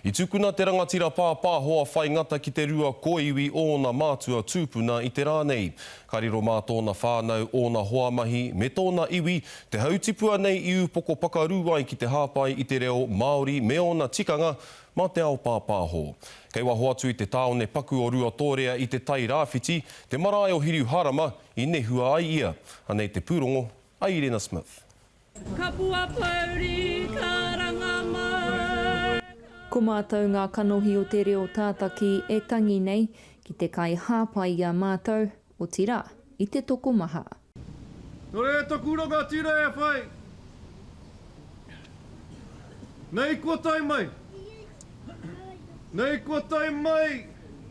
I tukuna te rangatira pāpāho a Whai Ngata ki te rua koiwi ōna mātua tūpuna i te rā nei. Ka riro mā tōna whānau, ōna hoa mahi, me tōna iwi, te hautipua nei i ūpoko pakarū ai ki te hāpai i te reo Māori me ōna tikanga mā te ao pāpāho. Kei waho atu i te tāone paku o Ruatōrea i Te Tai Rāwhiti, te marae o Hiruhārama, i nehua ai ia. Anei te pūrongo a Irena Smith. Kapua pouri karanga mai. Ko mātou ngā kanohi o te reo tātaki e tangi nei ki te kai hāpai i a mātou, otirā, i te tokomaha. Nō reira taku rangatira e whai. Nei kua tae mai. Nei kua tae mai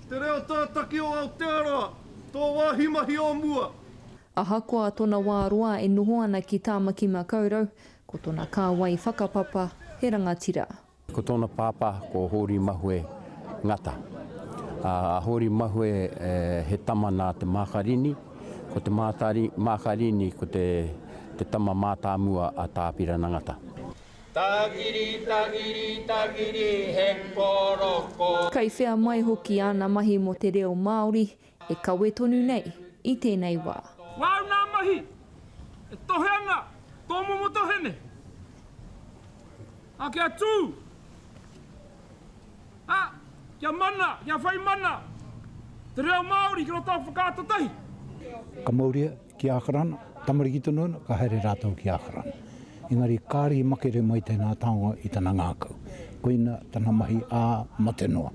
te reo tātaki o Aotearoa, tō wāhi mahi o mua. Ahakoa tona wā roa e noho ana ki Tāmaki Makaurau, ko tona kāwai whakapapa he rangatira. Ko tōna pāpā ko Hōri Mahue Ngata. A Hōri Mahue he tama nā Te Mākarini, ko Te Mākarini ko te tama mātāmua a Tāpirana Ngata. Tagiri, tagiri, tagiri, he koroko. Kei whea mai hoki āna mahi mō te reo Māori e kawe tonu nei i tēnei wā. Wāu nā mahi e tohe ana tō momo tohe nei. A kia tū, a kia mana, kia whai mana te reo Māori ki roto o Whakaata Tahi. Ka mauria ki Ākarana, tamariki tonu ana, ka haere rātou ki Ākarana. Engari kāre i makere mai tēnā taonga i tana ngākau. Koina tana mahi ā mate noa.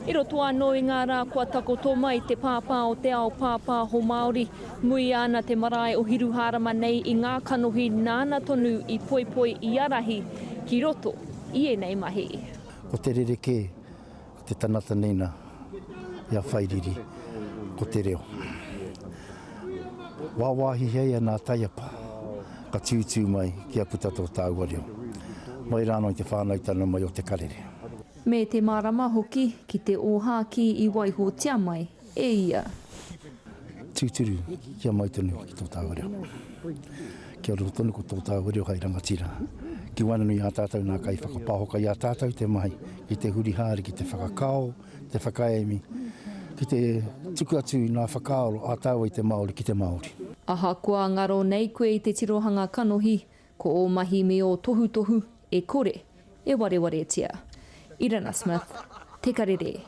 I roto anō i ngā rā kua takoto mai te pāpā o te ao pāpāho Māori, muia ana te marae o Hiruhārama nei i ngā kanohi nāna tonu i poipoi i ārahi ki roto i ēnei mahi. Ko te rerekē Ko te tanata nei na i a Whairiri, ko te reo. Wāwāhi hei ana a Taiapa, ka tūtū mai kia puta tō tāua reo. Mai rānō i te whānautana mai o te karere. Me te mārama hoki ki te ōhākī i waihotia mai e ia. Tūturu, kia mau tonu ki tō tāua reo. Kia rongo tonu ko tō tāua reo hai rangatira. Ki waenganui i a tātou nā kaiwhakapaoka i a tātou te mahi ki te huri haere, ki te whakakao, te whakaemi, ki te tuku atu i ngā whakaaro a tāua i te Māori ki te Māori. Ahakoa ngaro nei koe i te tirohanga kanohi, ko ō mahi me ō tohutohu e kore e warewaretia. Irana Smith, Te Karere.